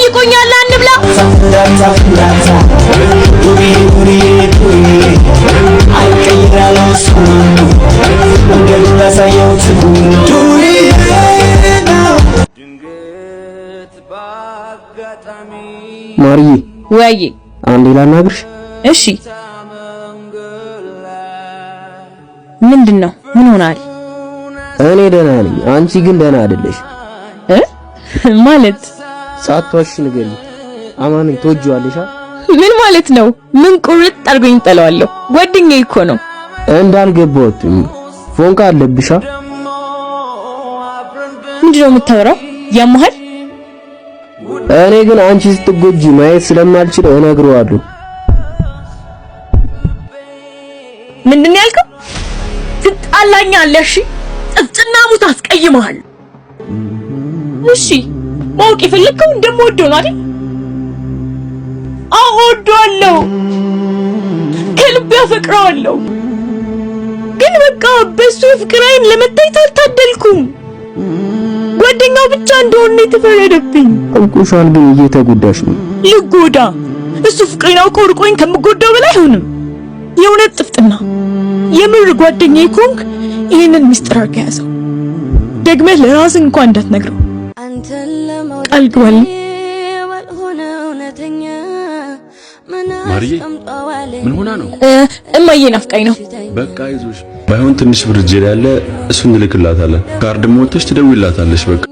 ትጠይቁኛለህ? አንብላ። ማርዬ። ወይዬ። አንዴ ላናግርሽ። እሺ፣ ምንድን ነው? ምን ሆናል? እኔ ደህና ነኝ፣ አንቺ ግን ደህና አይደለሽ። እ ማለት? ሳትዋሺ ንገሪኝ። አማንን ትወጂዋለሽ? ምን ማለት ነው? ምን ቁርጥ አድርጎኝ እጠላዋለሁ? ጓደኛዬ እኮ ነው። እንዳልገባሁት ፎንቃ አለብሻ? ምንድን ነው የምታወራው? ያመሃል? እኔ ግን አንቺ ስትጎጂ ማየት ስለማልችል እነግረዋለሁ። ምንድን ነው ያልከው? ትጣላኛለህ? እሺ፣ ጥፍጥና ሙት አስቀይመሃል። እሺ፣ ማወቅ የፈለግከው እንደምወደው ነው አይደል? አዎ እወደዋለሁ፣ ከልቤ አፈቅረዋለሁ። ግን በቃ በሱ የፍቅር አይን ለመታየት አልታደልኩም። ጓደኛው ብቻ እንደሆነ የተፈረደብኝ። አውቆሻል፣ ግን እየተጎዳሽ ነው። ልጎዳ? እሱ ፍቅሬን አውቆ ርቆኝ ከምጎዳው በላይ አይሆንም። የእውነት ጥፍጥና፣ የምር ጓደኛዬ ከሆንክ ይህንን ሚስጥር አድርገህ ያዘው። ደግመህ ለራስህ እንኳን እንዳትነግረው ቃል ግባልኝ። ማርዬ፣ ምን ሆና ነው? እማዬ ናፍቃኝ ነው። በቃ አይዞሽ። ባይሆን ትንሽ ብር እጄ ላይ ያለ እሱን እንልክላታለን። ካርድ ሞልተሽ ትደውይላታለሽ። በቃ።